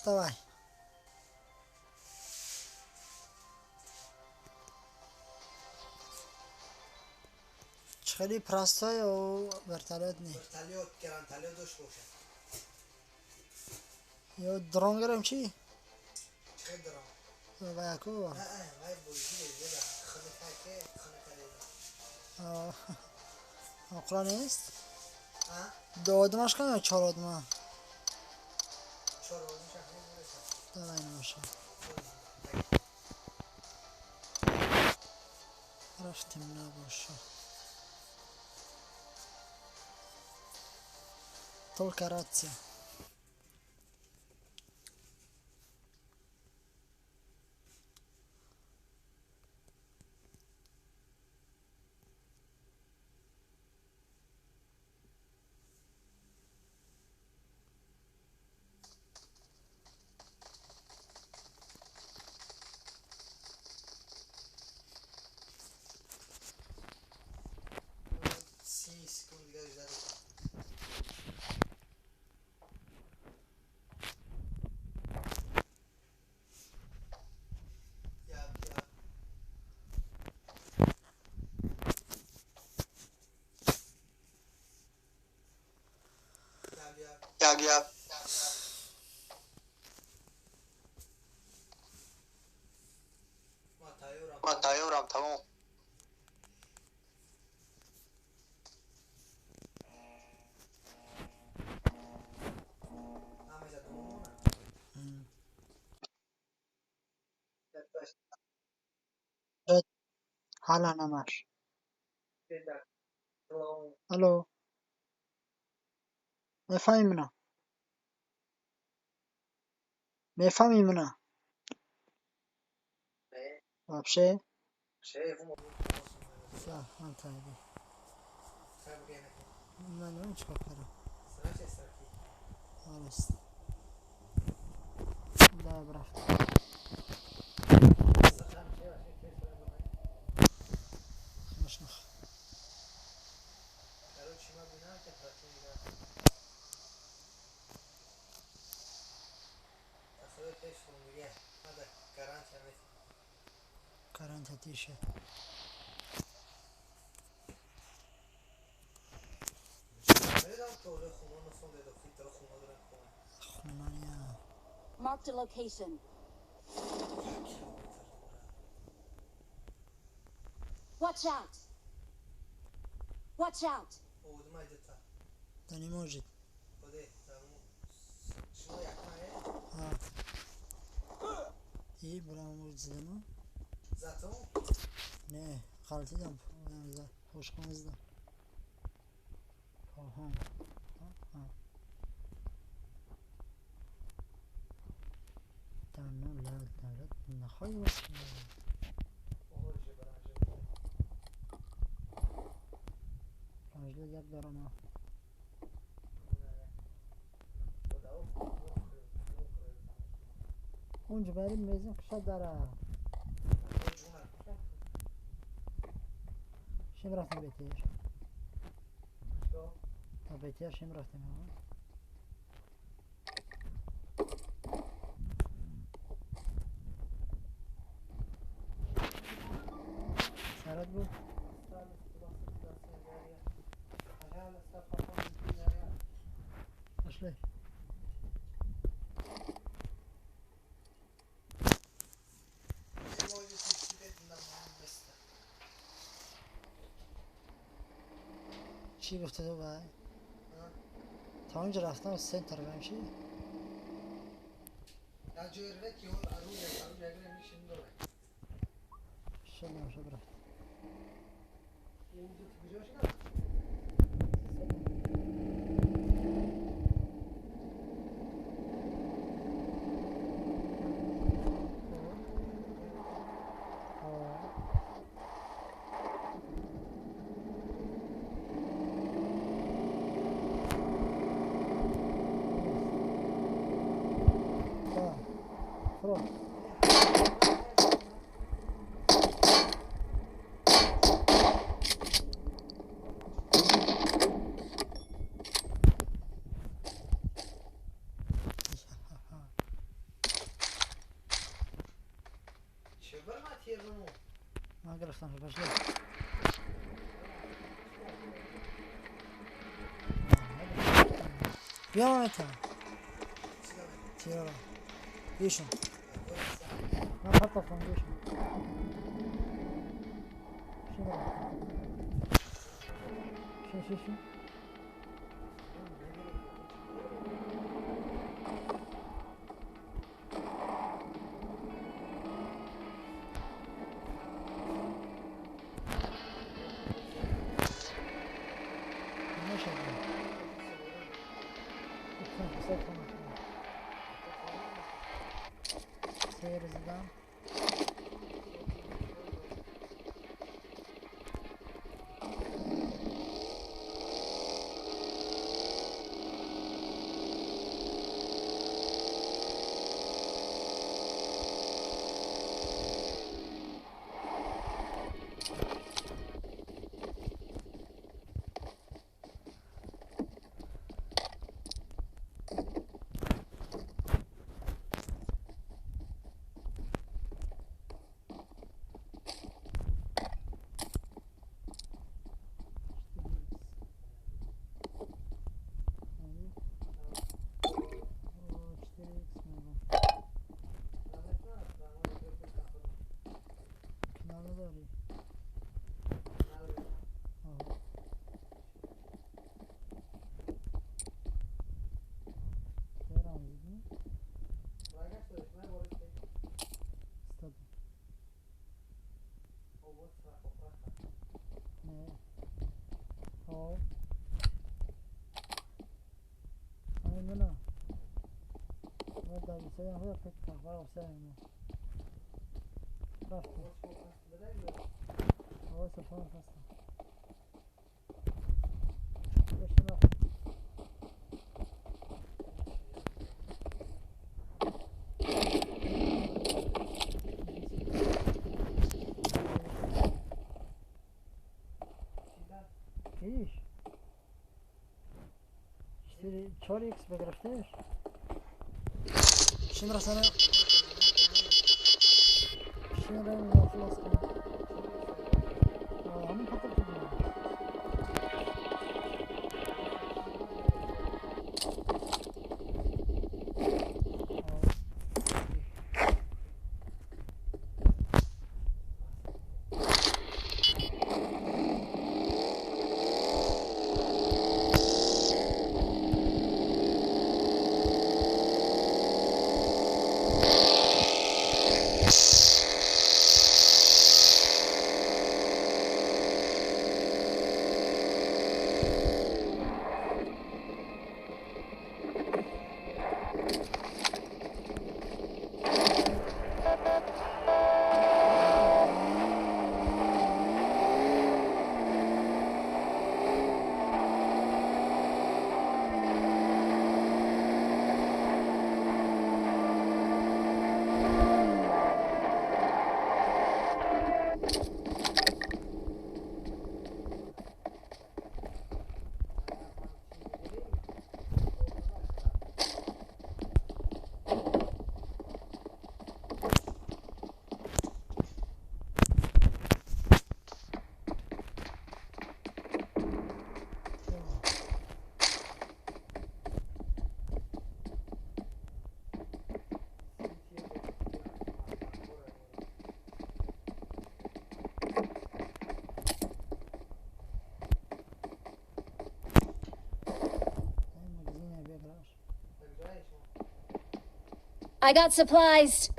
Давай. Хеле простой ё вертолёт не? Вертолёт, гранатолёт дошт бошад. Ё дрон гирем чӣ? Чӣ дрон? Вай ку? Не, вай бозӣ деда. Хунукаке, хунукаре. Оқла нест? А? Ду одамаш кам ё чор одама? Чор одамаш ҳам мерасад. Давай наша. Рафтем набоша. Только рация. 30 секунд дигар ждать. Я я. Ман тайёрам, тамом. Ҳала намаш. Алло. Мефаҳмӣ мана? Мефаҳмӣ мана? Вообще? Ман тайёр. Ман намедонам чӣ кор кардам. Арест. Да, рафт. Гарантия тише. Marked a location. Watch out! Watch out! Да не может. И брам задам. Не, ғалтидам. Пошкам зада. Поҳам. Нахой. Як дорам. Унҷа барим мезим қиша дара. Шим рафтем бетер. Та бетер шим рафтем. Сарат буд? Пошли. Чӣ гуфта ту вай? Та онҷа рафтам сентр бам чӣ? Шудам шуд рафт. Гирифтам, пошли. Биё это. Тира. Бишин. Ман партофтам, бишин. Шин. Шин, шин, шин. Задам. Чор икс бигирифтеш? Шин расана. Шин ра хулос кунам. Ҳамин хотир кунам. I got supplies.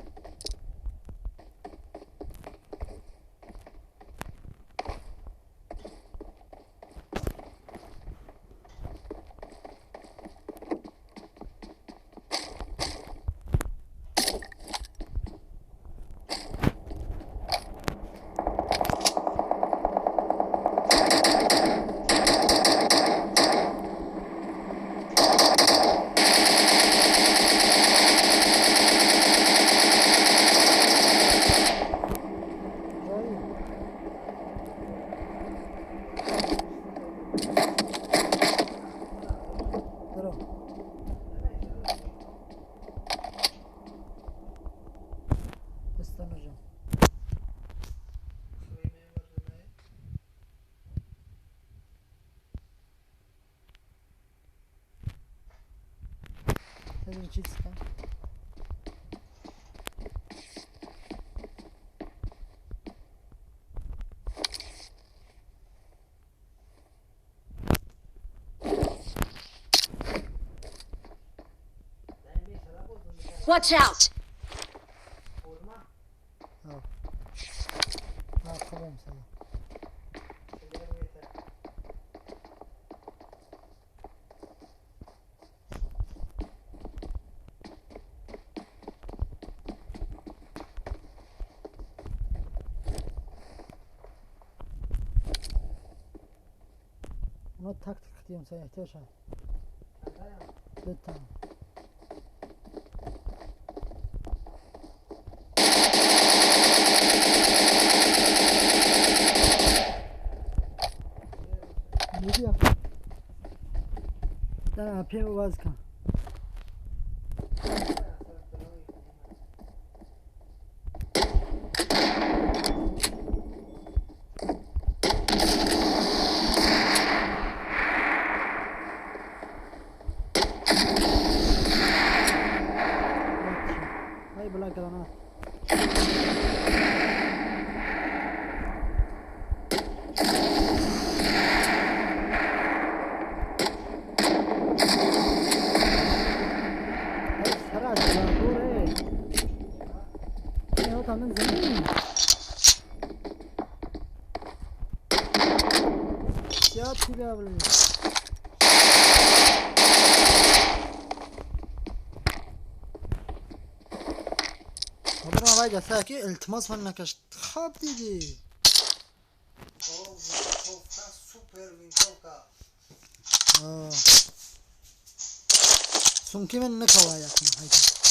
میدونی چی کنم؟ Watch out! خبرم سلام. اونا تاکتیک دیم سر احتیاج هم دوتا در اپیم باز کن. ای بلا گرانات. من زمین क्या थी قبل خبر ما باید که التماس من نکش خواب دیدی. سوپر سونکی من نکوایا.